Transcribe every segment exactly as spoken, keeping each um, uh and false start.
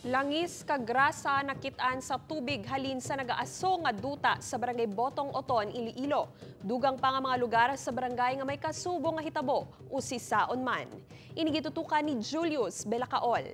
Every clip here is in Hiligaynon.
Langis kag grasa nakit-an sa tubig halin sa nagaaso nga duta sa Barangay Botong, Oton, Iloilo. Dugang pa nga mga lugar sa barangay nga may kasubo nga hitabo, usisaon man. Ini gitutukan ni Julius Belacaol.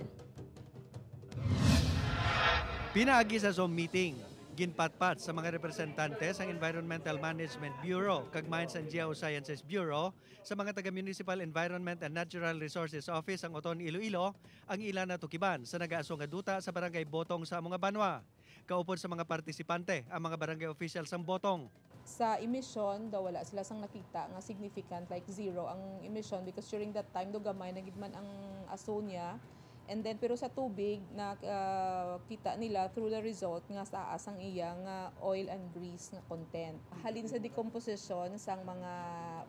Pinaagi sa Zoom meeting, ginpatpat sa mga representante sang Environmental Management Bureau kag Mines and Geosciences Bureau sa mga taga Municipal Environment and Natural Resources Office sang Oton, Iloilo ang ila natukiban sa nagaaso nga duta sa Barangay Botong sa amo nga banwa. Kaupod sa mga partisipante ang mga barangay official sang Botong. Sa emission daw, wala sila sang nakita nga significant, like zero ang emission, because during that time do gamay na gid man ang aso niya. And then, pero sa tubig, nakita nila through the result nga taas ang iya nga oil and grease nga content. Halin sa decomposition sang mga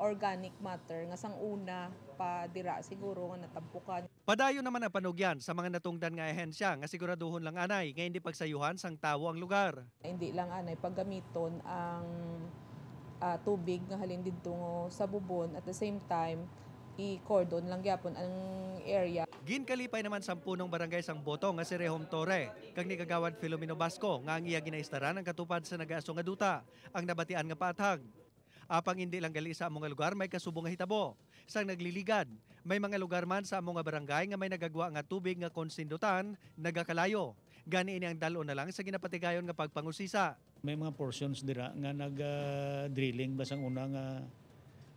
organic matter nga sang una pa dira siguro nga natampukan. Padayon naman ang panugyan sa mga natungdan nga ahensya nga siguraduhon lang anay nga hindi pagsayuhan sang tawo ang lugar. Hindi lang anay paggamiton ang ah, tubig nga halin didto sa bubon, at the same time i-cordon lang gyapon ang area. Ginkalipay naman sang punong barangay sang Botong nga si Rehom Torre kag ni Kagawad Filomeno Basco nga ang iya ginaistaran ang katupad sa nagaaso nga duta ang nabatian nga paathag. Apang indi lang gali sa amo nga lugar may kasubo nga hitabo. Sang nagliligad, may mga lugar man sa amo nga barangay nga may nagagwa nga tubig nga kon sindutan, nagakalayo. Gani ini ang dal-on na lang sa ginapatigayon nga pagpangusisa. May mga portions dira nga nag-drilling ba sang una nga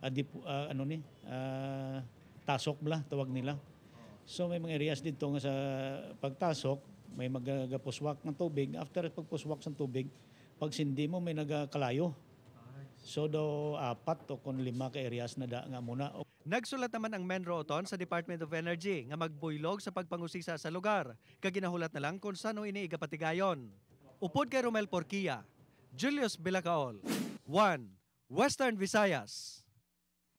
ah, dip- ah, ano ni ah, tasok bala tawag nila. So may mga areas dito nga sa pagtasok may magagapuswak ng tubig. After pagpuswak sa tubig, pag sindi mo may nagakalayo. So do apat o kon lima ka areas na da nga muna. Nagsulat naman ang Menro Oton sa Department of Energy nga magbuylog sa pagpangusisa sa lugar kag ginahulat na lang kon san-o ini igapatigayon. Upod kay Romel Porquia, Julius Bilacaol, One, Western Visayas.